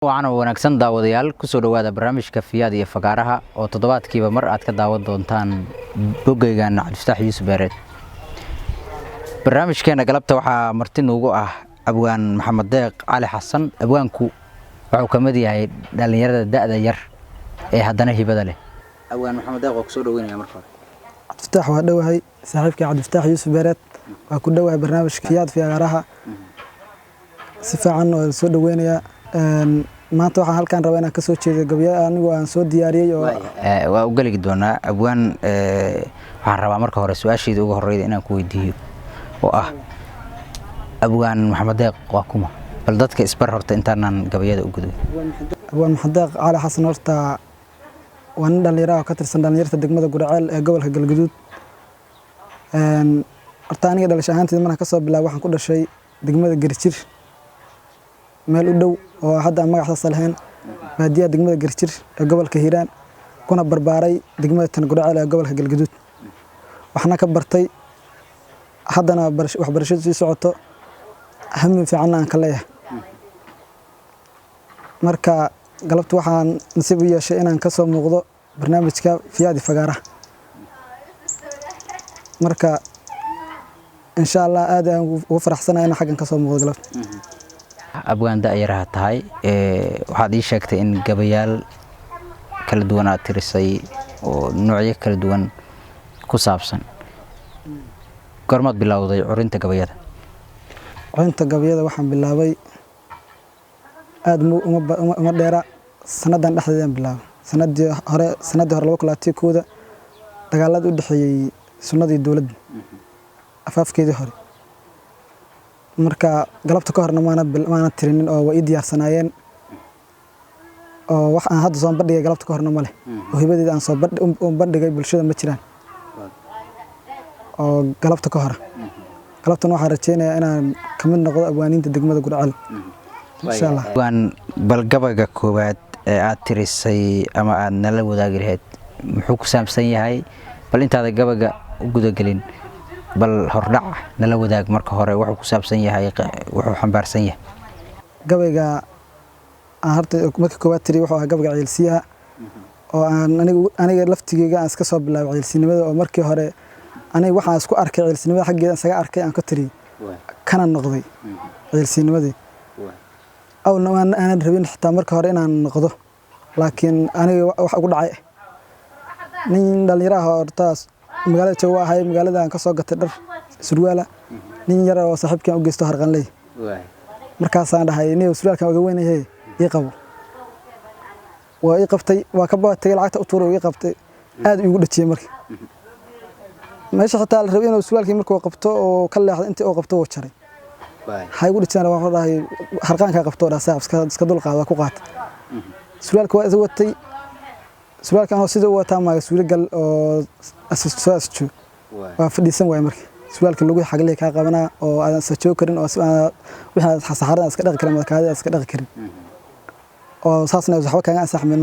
Wacan oo wanaagsan daawadayaal, kusoo dhowaada barnaamijka Fiyaad iyo Fagaaraha oo toddobaadkiiba mar aad ka daawan doontaan boggeygan Cabdifataax Yuusuf Beereed. Barnaamijkeena galabta waxaa marti noogu ah Abwaan Maxamed Deeq Cali Xasan. Abwaanku wuxuu ka mid yahay dhallinyarada da'da yar ee haddana hibada leh. Abwaan Maxamed Deeq, waa kusoo dhaweynaya marka hore. Cabdifataax, waa dhowahay saaxiibkii Cabdifataax Yuusuf Beereed, waa ku dhowahay barnaamijka Fiyaad Fagaaraha, si fiican oo soo dhaweynayaa. Maanta waxaan halkaan rabaa inaan kasoo jeedo gabayo anigu aan soo diyaariyey oo Waa u geligi doonaa abwaan. Waxaan rabaa marka hore su-aasheeda ugu horeyda inaan ku weydiiyo oo ah, Abwaan Maxamed Deeq waa kuma? Bal dadka isbar horta intaanan gabayada u gudbin. Abwaan Maxamed Deeq Cali Xasan horta waa nin dhallinyaro ah oo ka tirsan dhallinyarta degmada Guriceel ee gobolka Galgaduud. Horta aniga dhalasho ahaanteed markaan kasoo bilaabo, waxaan ku dhashay degmada Gerjir, meel u dhow oo hadda aan magac saas lahayn, baadiyaha degmada Gerjir ee gobolka Hiiraan, kuna barbaaray degmada tan Guriceel ee gobolka Galgaduud, waxna ka bartay, haddana waxbarashadu sii socoto, hami fiicanna aan ka leeyahay. Marka galabta waxaan nasiib u yeeshay inaan kasoo muuqdo barnaamijka Fiyaadi Fagaaraha. Marka insha Allah aad ayaan ugu faraxsanahay inaan xaggan kasoo muuqdo galabta. Abwaan da'yaraha tahay, waxaad ii sheegtay in gabayaal kala duwan aad tirisay oo noocyo kala duwan ku saabsan. Goormaad bilowday curinta gabayada? Curinta gabayada waxaan bilaabay aad uma dheera, sanadan dhexdeedaan bilaabay, sanadii hore 2021-da, dagaalada u dhexeeyey sunnadii dowladda afaafkeedii hore. Marka galabta ka horna maana tirinin oo waa ii diyaarsanaayeen, oo wax aan hadda soo bandhigay galabta ka horna ma leh, oo hibadeeda aan soo bandhigay bulshada ma jiraan oo galabta ka hore. Galabtan waxaan rajeynayaa inaan ka mid noqdo abwaaniinta degmada Guriceel, insha Allah. Waan bal gabayga koowaad ee aad tirisay ama aad nala wadaagi lahayd muxuu ku saabsan yahay? Bal intaada gabayga u gudagelin, bal hordhac nala wadaag marka hore wuxuu ku saabsan yahay, wuxuu xambaarsan yahay. Gabayga aan horta marka koowaad tiri wuxuu ahaa gabayga ciilsiyaha, oo aan aniga laftigeyga aan iska soo bilaabay ciilsinimada, oo markii hore aniga waxaan isku arkay ciilsinimada xaggeeda isaga arkay aan ka tiriyey, kana noqday ciilsinimadii. Awalna aanan rabin xitaa marka hore inaan noqdo, laakiin aniga wax ugu dhacay, nin dhalinyaro ah oo horta magaalada jooga waa ahay, magaalada aan ka soo gatay dhar surwaala, nin yar oo saaxiibkan u geysto harqanley. Markaasaan dhahay, "Nin surwaalkan uga weynayahay ii qabo." Waa ii qabtay, waa ka tagay, lacagta u tuuray, ii qabtay, aad iigu dhajiyey. Marka meesha xitaa la rabay inuu surwaalkii markuu qabto oo ka leexdo, intii uu qabto wuu jaray. Ha igu dhajiyaan, waxuu dhahay, "Harqaankaa qabto," dhaha, "saaxib, iska dul qaado." Waa ku qaatay surwaalka, waa isa watay surwaalka anoo sida u wataa maaga suuragal oo soo asjo waa fadhiisan waay. Marka surwaalka lagu xaglihi kaa qabanaa oo aadan sajoog karin, oo wixii aad saxarada iska dhaqi karin, madakaadida iska dhaqi karin, oo saasna waxba kaaga ansaxmeen.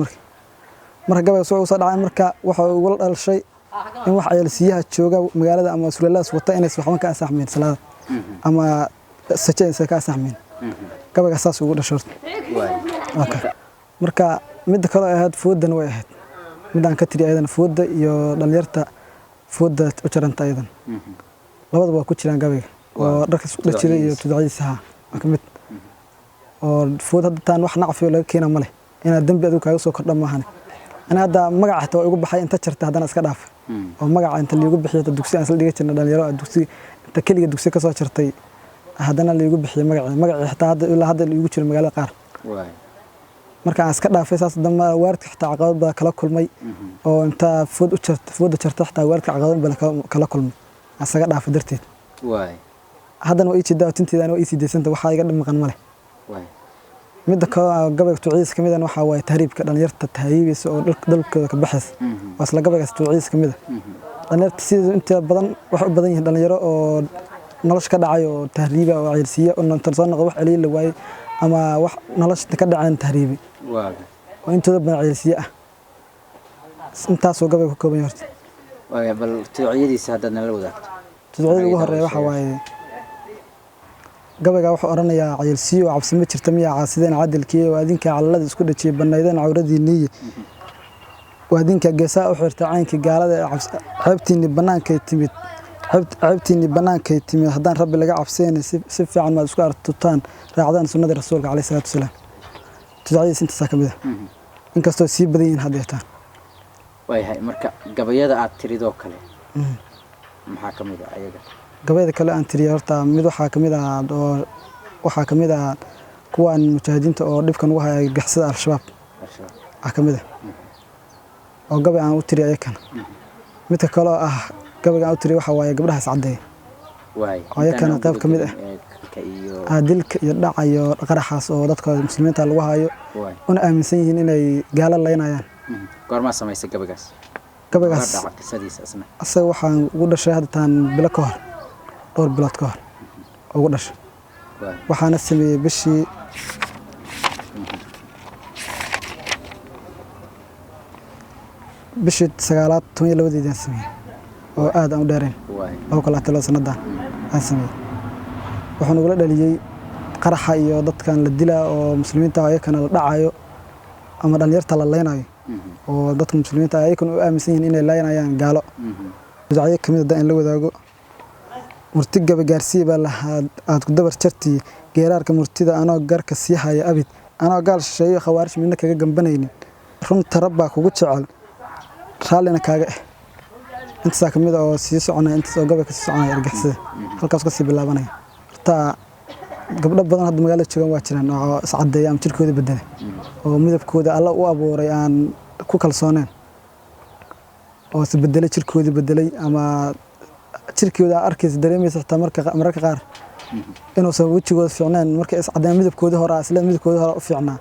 Marka gabayga soo soo dhacay, marka waxa ugula dhashay in wax ciyaalsiyaha jooga magaalada ama surwaaladaas wata inaysan waxba ka ansaxmeen salaada ama sajo aysan ka ansaxmeen. Gabayga saas ugu dhashay horta. Marka midda kale ahayd foodana way ahayd midaan ka tiri ayadana, foodda iyo dhalinyarta foodda u jaranta, ayadan labadaba waa ku jiraan gabayga, oo dharka isku dhajiray iyo tudacdiisa ha waa ka mid. Oo food hadda taan wax nacfiyo laga keena ma leh, inaad dembi adigu kaaga soo kordha maahane. Ani hadda magaca xitaa waa igu baxay, inta jarta haddana iska dhaafay, oo magaca inta liigu bixiyay dugsi aan isla dhiga jirna dhalinyaro, dugsi inta keliga dugsi ka soo jartay haddana liigu bixiyay magacii xitaa hadda ilaa hadda liigu jiro magaalada qaar. Marka aan iska dhaafay saas damba, waalidka xitaa caqabad baa kala kulmay, oo inta food u jarta, foodda jarta, xitaa waalidka caqabad baa kala kulmay aan isaga dhaafay darteed. Haddana waa ii jeedaa, tinteedana waa ii sii daysanta, waxaa iga maqan ma leh. Midda kale gabayga tuuciisa kamid ahna waxaa waaye tahriibka, dhalinyarta tahriibaysa oo dalkooda ka baxaysa. Waa isla gabaygaas tuuciisa kamid ah. Dhalinyarta sideedu inta badan waxay u badan yihiin dhalinyaro oo nolosha ka dhacay oo tahriiba oo ciilsiya oo inta soo noqdo wax celiya la waayey ama wax nolosha ka dhaceen tahriibi, oo intooda badan ciilsiye ah. Intaasuu gabayga ku kooban yahay horta. Bal tuuciyadiisa haddaad nala wadaagto. Tuducyada ugu horeeya waxaa waaye Gabaygaa wuxuu odhanayaa: cayilsiiyo oo cabsi ma jirta miyaa caasideen cadilkii? Waa idinkaa calalada isku dhajiyey, bannaydeen cawradiinniiye. Waa idinkaa geesaha u xirta caynkii gaalada ee ceebtiinni bannaankay timid, ceebtiinni bannaankay timid. Haddaan Rabbi laga cabsayna, si fiican maad isku artutaan, raacdaan sunnada Rasuulka caleyhi salaatu wasalaam. Tudacdiis intaasaa ka mid ah, inkastoo sii badan yihiin haddeetaan. Waayahay, marka gabayada aad tiridoo kale maxaa ka mid ah ayaga? Gabayada kale aan tiriyay horta mid waxaa ka mid ah oo waxaa ka mid ah kuwan mujaahidiinta oo dhibkan ugu haya gaxsada Al-Shabaab. Al-Shabaab. Ah, ka mid ah oo gabay aan u tiriyay ayakana. Midka kale oo ah gabayga aan u tiriyay waxaa waaye gabdhaha iscaddeeya. Waay. Oo ayakana qayb ka mid ah. Ka iyo ah dilka iyo dhaca iyo qaraxaas oo dadka muslimiinta lagu hayo, una aaminsan yihiin inay gaalo laynayaan. Goormaa samaysay gabaygaas? Gabaygaas dhaca qisadiisa isna. Asaga waxaan ugu dhashay hadda bilo ka hor, dhowr bilood ka hor ugu dhashay. Waxaana sameeyey bishii 9aad 12-deedii aan sameeyey, oo aad aan u dheerayn, 2022 sanadan aan sameeyey. Wuxuu nagula dhaliyey qaraxa iyo dadkan la dilaa oo muslimiinta ah, ayakana la dhacayo ama dhalinyarta la leynayo, oo dadka muslimiinta ah ayakana u aaminsan yihiin inay leynayaan gaalo. Bidacyo kamid ah in la wadaago murti gaba gaarsiiya baa lahaa aad ku dabar jartii geeraarka murtida, anoo garka sii haya abid, anoo gaal shisheeyo khawaarij midna kaga gambanaynin, runta Rabbaa kugu jecel, raallina kaaga ah. Intaasaa kamid ah oo sii soconaya, intaas oo gabay kasii soconaya, argixisada halkaas kasii bilaabanaya. Horta gabdho badan hadda magaalada joogan waa jiraan oo iscadeeya ama jirkooda bedela, oo midabkooda Alla u abuuray aan ku kalsooneen, oo is bedelay, jirkoodii bedelay, ama jirkooda aad arkaysa, dareemaysa xitaa marka mararka qaar inuusan wejigooda fiicneen. Markay iscadeeyaan, midabkoodii hore isla midabkoodii hore u fiicnaa,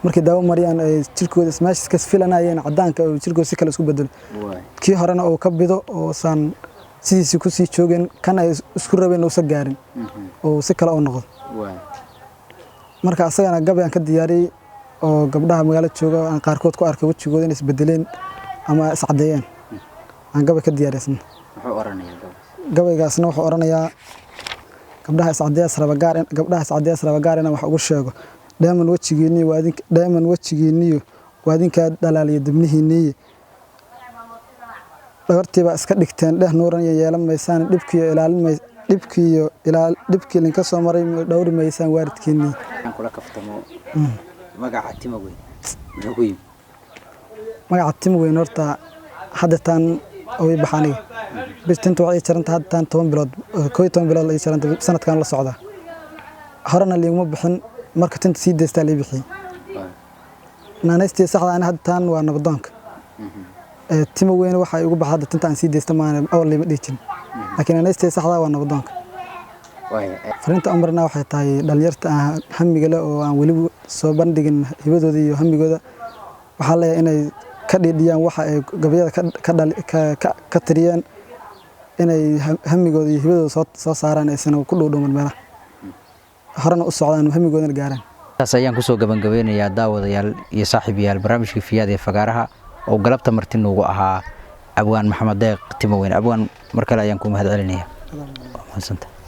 markay daawo mariyaan ay jirkooda meesha ka filanayeen cadaanka oo jirkooda si kale isku bedelo, kii horena uu ka bido oosan sidiisii kusii joogin, kan ay isku rabeen uusan gaarin, oo si kale u noqdo. Marka asagana gabay aan ka diyaariyey oo gabdhaha magaalada jooga aan qaarkood ku arkay wejigooda inay isbedeleen ama iscadeeyeen aan gabay ka diyaariyay isna. Muxuu oranayaa gabaygaas? Gabaygaasna wuxuu oranayaa: gabdhaha iscadeeyaas raba gaar, gabdhaha iscadeeyaas raba gaar inaan wax ugu sheego. Dheeman wejigiinniyo waa idink, dheeman wejigiinniyo waa idinkaa dhalaaliya dibnihiinniye. Dhagartiibaa iska dhigteen dheh nuuran iyo yeelan maysaan, dhibkiiyo ilaalin may dhibkiiyo ilaal dhibkii idinka soo maray dhowri maysaan waalidkiinnii. Aan kula kaftamo, magaca Timo Weyn muxuu ku yimi? Magaca Timo Weyn horta hadda taan oo ii baxa aniga bis tinta waxay ii jaranta hadda taan 10 bilood, 11 bilood la ii jaranta sanadkan la socda. Horena liiguma bixin, marka tinta sii daystaa lii bixiyey. Naanaystii saxda ani hadda taan waa Nabadoonka. Timo Weyn waxa igu baxa hadda tinta aan sii daysta, maana awal liima dhihi jirin, laakiin naanaystii saxda waa Nabadoonka. Fariinta umarna waxay tahay dhalinyarta aan hamiga leh oo aan weli soo bandhigin hibadooda iyo hamigooda, waxaa leeyahay inay ka dhiidhiyaan waxa ay gabayada ka tiriyeen, inay hamigooda iyo hibadooda soo saaraan, aysan ku dhuudhuuman meelaha, horena u socdaan, hamigoodana gaaraan. Taas ayaan kusoo gabangabeynayaa, daawadayaal iyo saaxiibayaal, barnaamijkii Fiyaad ee Fagaaraha oo galabta marti noogu ahaa Abwaan Maxamed Deeq Timo Weyn. Abwaan, mar kale ayaan ku mahad celinaya. Waa mahadsanta.